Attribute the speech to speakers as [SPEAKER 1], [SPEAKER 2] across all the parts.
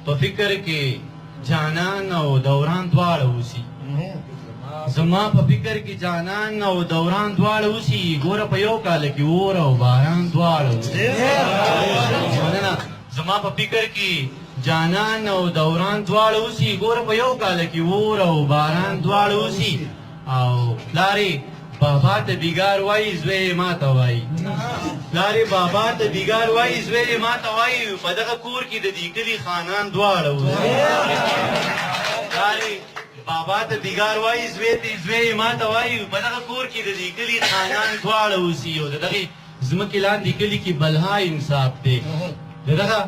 [SPEAKER 1] په فکر کې جانان او دوران دواړه اوسي. زما په فکر کې جانان او دوران دواړه اوسي، ګوره په یو کال کې اور او باران دواړه اوسي. مننه. زما په فکر کې جانان او دوران دواړه اوسي، ګوره په یو کال کې اور او باران دواړه اوسي. او پلارې بابا ته بیګار وایي، زوی یې ماته وایي. پلارې بابا ته بیګار وایي، زوی یې ماته وایي، په دغه کور کې د دې کلي خانان دواړه اوسي. پلارې بابا ته بیګار وایي، زوی یې ماته وایي، په دغه کور کې د دې کلي خانان دواړه اوسي. او د دغې ځمکې لاندې کلي کې بلها انصاف دی، د دغه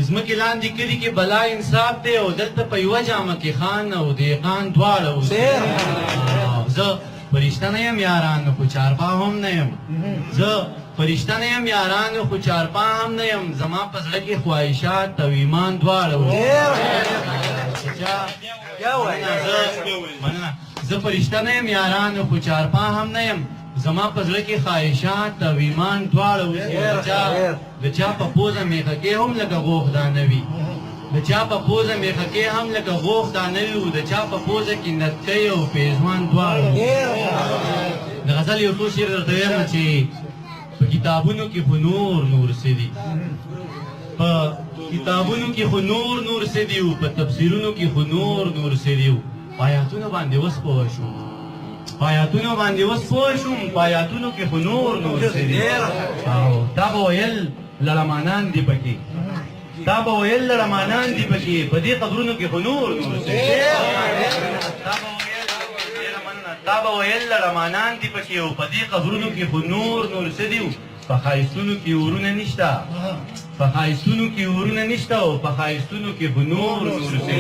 [SPEAKER 1] ځمکې لاندې کلي کې بلا انصاف دی، او دلته په یوه جامه کې خان او دهقان دواړه اوسي. زه فرشته نه یم یارانو، خو چارپا هم نه یم. زه فرشته نه یم یارانو، خو چارپا هم نه یم. زما په زړه کې خواهشات او ایمان دواړه اوسي. مننه. زه فرشته نه یم یارانو، خو چارپا هم نه یم. زما په زړه کې خواهشات او ایمان دواړه اوسي. د چا په پوزه میخکې هم لکه غوښ دانه وي، د چا په پوزه میخکې هم لکه غوښ دانه وي، او د چا په پوزه کې نتکۍ او پیزوان دواړه. د غزل یو څو شعر درته وایم چې په کتابونو کې خو نور نور څه دي، په کتابونو کې خو نور نور څه دي، او په تفسیرونو کې خو نور نور څه دي. په آیاتونو باندې اوس پوه شوم، په آیاتونو باندې اوس پوه شوم، په آیاتونو کې خو نور نور څه دي. او تا به ویل لړمانان دي پکې، تا به ویل لړمانان دي پکې، په دې قبرونو کې خو نور نور څه دي. تا به ویل لړمانان دي پکې، او په دې قبرونو کې خو نور نور څه دي. په ښایستونو کې اورونه نشته، په ښایستونو کې اورونه نشته، او په ښایستونو کې خو نور نور څه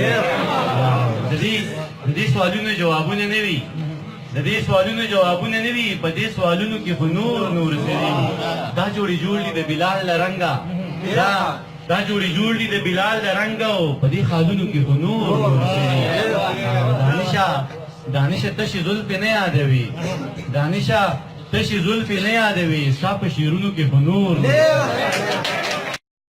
[SPEAKER 1] دي. د دې سوالونو جوابونه نه وي، د دې سوالونو جوابونه نه وي، په دې سوالونو کې خو نور نور څه دي. دا جوړې جوړ دي د بلال له رنګه، دا جوړې جوړ دي د بلال له رنګه، او په دې خالونو کې خو نور نور څه دي. دانشه دانشه تشې زلفې نه یادوي، دانشه تشې زلفې نه یادوي، ستا په شعرونو کې خو نور نور.